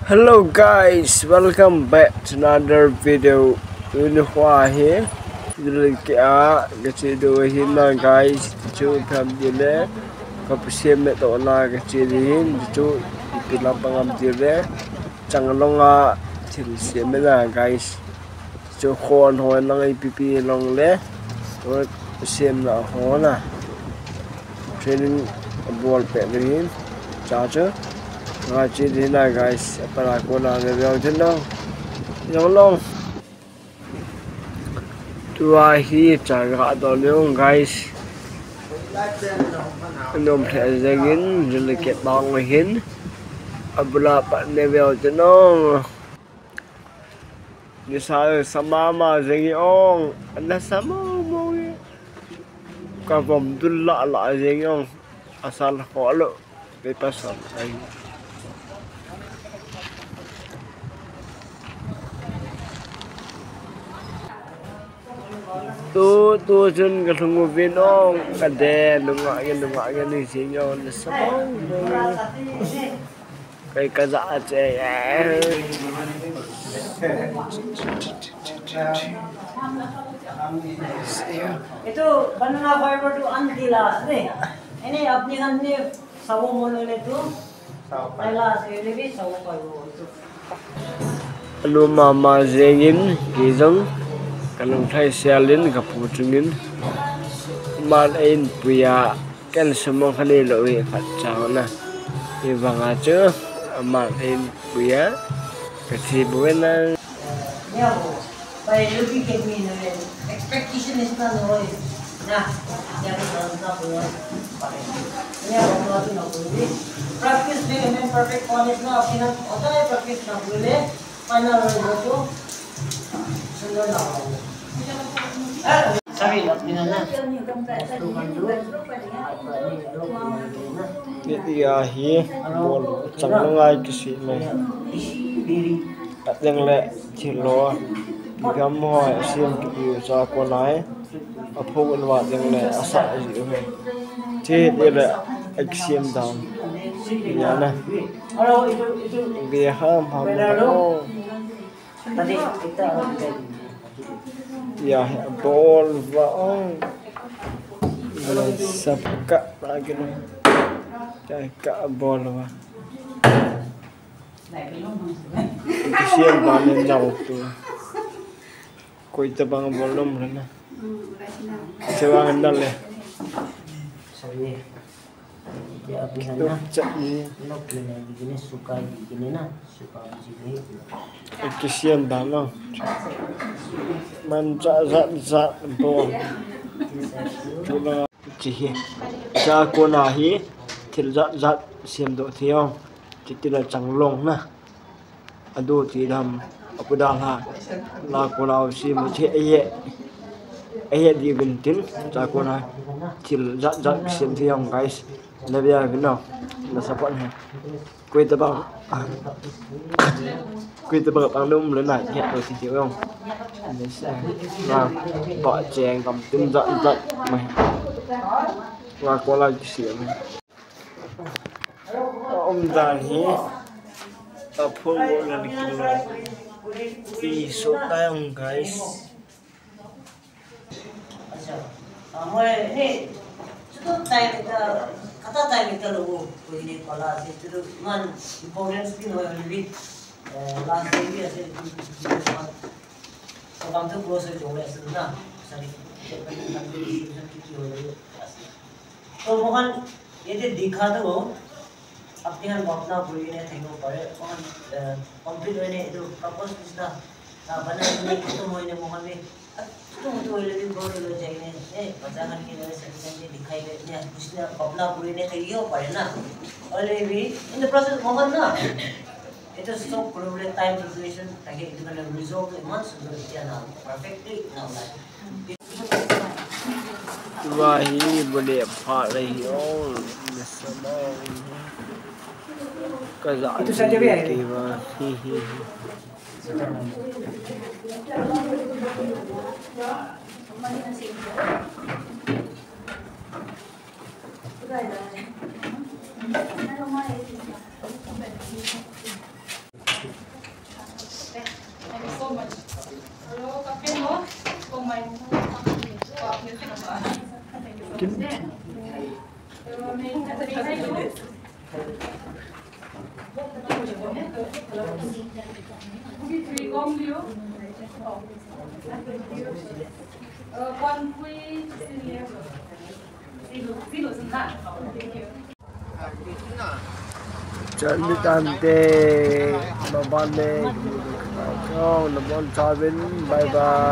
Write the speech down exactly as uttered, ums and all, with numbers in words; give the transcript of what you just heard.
Hello guys, welcome back to another video. Tuni hi, dil ke a, kache diu ahi na guys, chu tham dile, ka pu sem me to na kache diu hin, chu ipi la pangam dile, changlong a thil sem me na guys. Chu khon ho nang ipi pi long le, semna ho na. Training bol pe ni hin. Cha chu. Nga chi di na guys. Para ko na le veo din long. Long long. Tua hi cha ga do le guys. Nom the jengin, jule ke bang hin. Abula pa ne veo din long. Nisa sa mama jeng ong, ana sa mo mo. Ka vom dul la la jeng ong, asal ho lo, pe pasal ai. Tu, tu chun ka lhung uvin ong, ka de, nunga gen, nunga gen ni jeng ong, nisa mo mo. Kei ka ja che. Itu banana fiber tu anti la ni. Ini apni khan ni sawo mo le tu. Ai la se le bi sawo fiber tu. Anu mama jengin, kijong, kanung thai sialin, kapu chungin. Man ein puya. Ken sumong khani lo hi khat chang na. Hi vanga chu, ama hin puya. Ka thi bu na. Nya bo. Pai lu ki ke mi na le. Expectation is not no. Na. Nya ki na na bo. Nya bo na tu na bo. Practice makes a man perfect. Koi na apni na hota hai practice na bole. Final result to sundar na ho. Sabi, apni na na. Iti ahi, bol, changlong a kisi me. Ateng le, thilo. Gam ho, sim ki, sa ko nai. Apho un wa ding le asa ji u he. Che de le action down. Ya na. Be ham ham ko. Ya bol wa ong. Sab ka lagi na. Ka bol wa. Action ba ne jao tu. Koi tabang bol nom le na. Tabang na le. Sabi. Ya, abhi na. Tuk chak ni. Nok le na, bigini suka, bigini na, suka bigini. Kisian da no. Man ja ja ja bol. Chi hi. Cha ko na hi. Thil ja ja siam do thei ong. Chiti la changlong na. Adu ti dam, apu dam ha. La ko la si mu che aye. Aye di bin tin, cha ko na. Thil ja ja sim thi yong guys. Na bia bin no. Na support he. Koi tabang. Koi tabang pang dum le na, ke to ti ti yong. Na ba cheng kam tin ja ja mai. La ko la si mai. Umdan hi. Aphung bol na kilo. Pi so tayong guys. Acha. Amoi ni. Chuto tai kita, kata tai kita lo ko ini pala si chuto man importance pi no ni. Last day pi ase. So kam to close ho jong le ase na. Sari. Kiki ho le ase. तो mohan yate dikha toh apni khan bhapna kurikena thakibo pare, mohan complete hoikena etu couples nisina na banai kena khatam hoikena mohan bhi etu etu hoile bhi ghor loi jaikena eh bacha khan ke loi sadi khan ke dikhai kena nisina bhapna kurikena thakibo pare na. Hoile bhi in the process mohan na etu stop kuribole time preparation thake, etu karone result toh iman sundor etia na perfectly na ulai. Tua hi bole pha le hi ong, na sa ma ong. Ka ja. Itu saja biar. Hi hi hi. Chan ni tante, bye bye le. Chong, nabon chauvin, bye bye.